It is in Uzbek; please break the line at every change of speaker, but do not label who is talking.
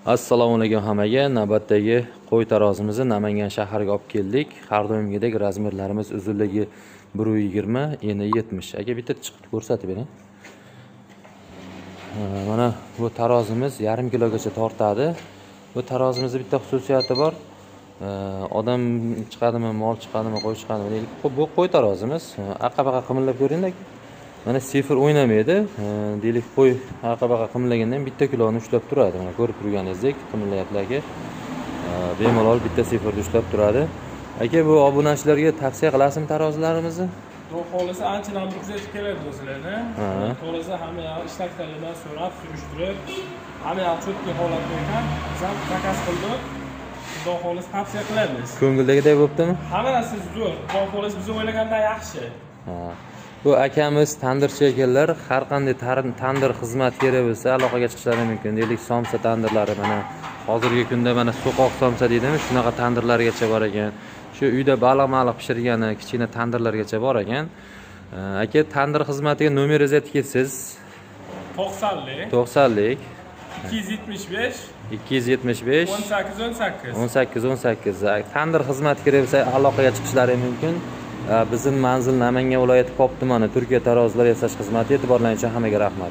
Assalomu alaykum hammaga. Navbatdagi qo'y tarozimizni Namangan shahriga olib keldik. Har doimgidek razmerlarimiz uzunligi 1.20, eni 70. Aka, bitta chiqib ko'rsatib bering. Mana bu tarozimiz 0.5 kilogacha tortadi. Bu tarozimizning bitta xususiyati bor. Odam chiqadimi, mol chiqadimi, qo'y chiqadimi deylik. Bu qo'y tarozimiz. Arqa-baqa qimillab ko'ring-da. Mana sifr o'ynamaydi. Deylik, qo'y arqa-baqa qimillaganda ham bitta kiloni ushlab turadi. Mana ko'rib turganingizdek qimillayapti aka. Bemalol bitta sifrni ushlab turadi. Aka, bu obunachilarga tavsiya qilasizmi tarozilarimizni?
Xudo xohlasa anchadan beri kuzatib keladi o'zlarini. Xohlasa hamma yoq ishlatganlardan so'rab, surishtirib, hamma yoq cho'tki holatda ekan. Biz ham zakaz qildik. Xudo xohlasa tavsiya qilamiz.
Ko'ngildagidek bo'ptimi?
Hamma narsa zo'r. Xudo xohlasa biz o'ylagandan yaxshi.
Bu akamiz tandirchi ekanlar. Har qanday tandir xizmat kerak bo'lsa aloqaga chiqishlari mumkin. Deylik, somsa tandirlari, mana hozirgi kunda mana so'qoq somsa deydimi, shunaqa tandirlargacha bor ekan. Shu uyda baliq-maliq pishirgani kichkina tandirlargacha bor ekan. Aka, tandir xizmatiga nomeringizni aytib ketsangiz.
90lik
90lik
275
275
18 18
18 18. Tandir xizmati kerak bo'lsa aloqaga chiqishlari mumkin. Bizim manzil Namangan viloyati Pop tumani, Turkiya tarozilari yasash xizmati. E'tiborlaringiz uchun hammaga rahmat.